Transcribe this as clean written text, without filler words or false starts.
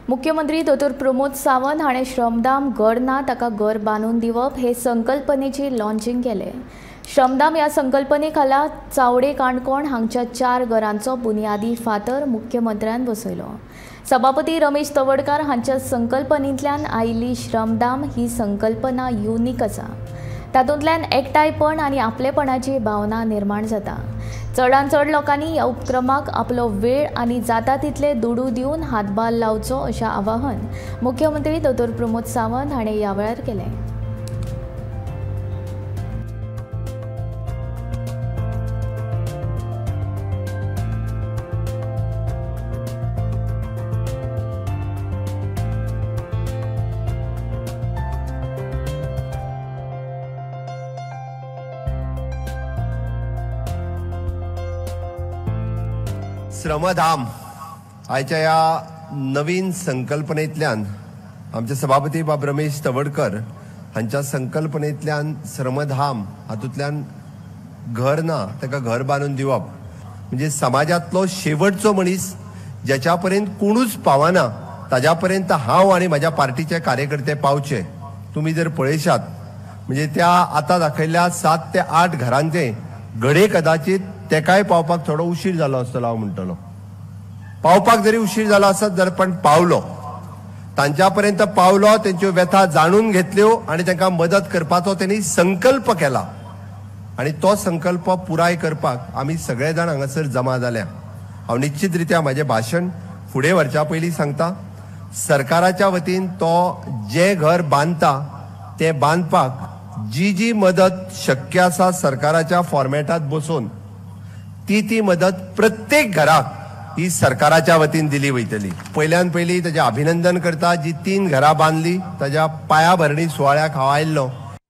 मुख्यमंत्री दोतोर प्रमोद सावंत हाणें श्रमधाम घर ना ताका घर बांदून दिवप हे संकल्पनेची लॉन्चिंग केलें। श्रमधाम ह्या संकल्पने खाला चावडे काणकोण हांगच्या 4 घरांचो बुनियादी फातर मुख्यमंत्र्यान बसयलो। सभापती रमेश तवडकार हांच्या संकल्पनेंतल्यान आयिल्ली श्रमधाम ही संकल्पना युनिक आसा। तातूंतल्यान एकठांयपण आनी आपलेपणाची भावना निर्माण जाता। चडान चड लोकांनी ह्या उपक्रमाक आपलो वेळ आनी जाता तितले दुडू दिवन हातभार लावचो अशें आवाहन मुख्यमंत्री दोतोर प्रमोद सावंत हाणें ह्या वेळार केलें। श्रमधाम आयच्या ह्या नवीन संकल्पनेंतल्यान आमचे सभापती बाब रमेश तवडकर हांच्या संकल्पनेंतल्यान श्रमधाम हातूंतल्यान घर ना ताका घर बांदून दिवप म्हणजे समाजांतलो शेवटचो मनीस ज्याच्या पर्यंत कोणूच पावना ताज्या पर्यंत हांव आनी म्हाज्या पार्टीचे कार्यकर्ते पावचे। तुमी जर पळयशात म्हणजे त्या आतां दाखयल्ल्या 7 ते 8 घरांचे घडये कदाचित तेकाय पावपाक थोडो उशीर जालो आसतलो। हांव म्हणटलो पावपाक जरी उशीर जालो आसत जर पण पावलो, तांच्या पर्यंत पावलो, तेंच्यो व्यथा जाणून घेतल्यो आनी तांकां मदत करपाचो तेणी संकल्प केला आनी तो संकल्प पुराय करपाक आमी सगळे जाण हांगासर जमा जाल्या। हांव निश्चित रित्या म्हाजें भाशण फुडें व्हरच्या पयलीं सांगता, सरकाराच्या वतीन तो जें घर बांदता तें बांदपाक जी जी मदत शक्य आसा सरकाराच्या फॉर्मेटात बसून ती ती मदत प्रत्येक घराक ही सरकाराच्या वतीन दिली वयतली। पयल्यान पयलीं ताजें अभिनंदन करता, जी 3 घरां बांदली ताज्या पायाभरणी सुवाळ्याक हांव आयिल्लो